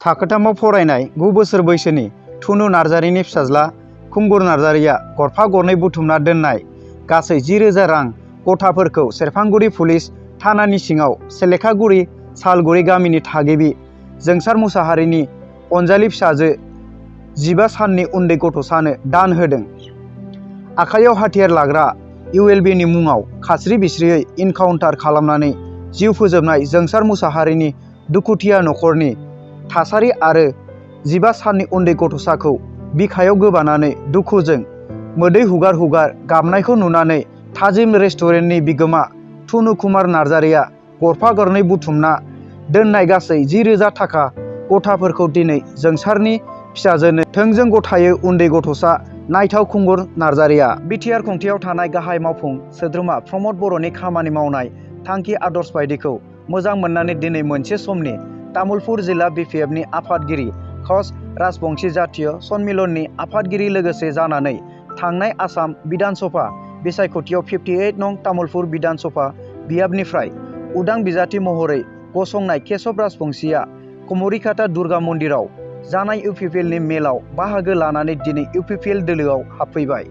थाखोथामाव फरायनाय 9 बोसोर बैसोनि थुनु नार्जारिनि फिसाज्ला खुंगुर नार्जारिया गरफा गरनै बुथुमना दोननाय गासै 10,000 रां गथाफोरखौ सेरफांगुरि पुलिस थानानि सिङाव सेलेखागुरि सालगुरि गामिनि थागिबि जोंसार मुसाहारिनि अनजालि फिसाजो 15 साननि उन्दै गथ'सानो दान होदों। आखाइयाव हाथियार लाग्रा ULB-नि मुङाव खास्रि बिस्रियै इनकाउन्टार खालामनानै जिउ फोजोबनाय जोंसार मुसाहारिनि दुखुथिया नखरनि थासारि आरो 15 साननि उन्दै गथ'साखौ बिखायाव गोबानानै दुखुजों मोदै हुगार हुगार गाबनायखौ नुनानै थाजिम रेस्टुरेन्टनि बिगोमा थुनु कुमार नार्जारिया गरफा गरनै बुथुमना दोननाय गासै 10,000 थाखा गथाफोरखौ दिनै जोंसारनि फिसाजोनो थोंजों गथायै उन्दै गथ'सा नायथाव खुंगुर नार्जारिया बिटिआर खुंथायाव थानाय गाहाय मावफुं सोद्रोमा प्रमद बर'नि खामानि मावनाय थांखि आदर्श बायदिखौ मोजां मोननानै दिनै मोनसे समनि तामुलपुर जिल्ला BPF-नि आफादगिरि कच राजबंशी जातीय सन्मिलननि आफादगिरि लोगोसे जानानै थांनाय आसाम बिधान सभा बिसायख'थियाव 58 नं तामुलपुर बिधान सभा बियाबनिफ्राय उदां बिजाथि महरै गसंनाय केशव राजबंशीया कुमरिकाटा दुर्गा मन्दिराव जानाय UPPL-नि मेलाव बाहागो लानानै दिनै UPPL दोलोआव हाबफैबाय।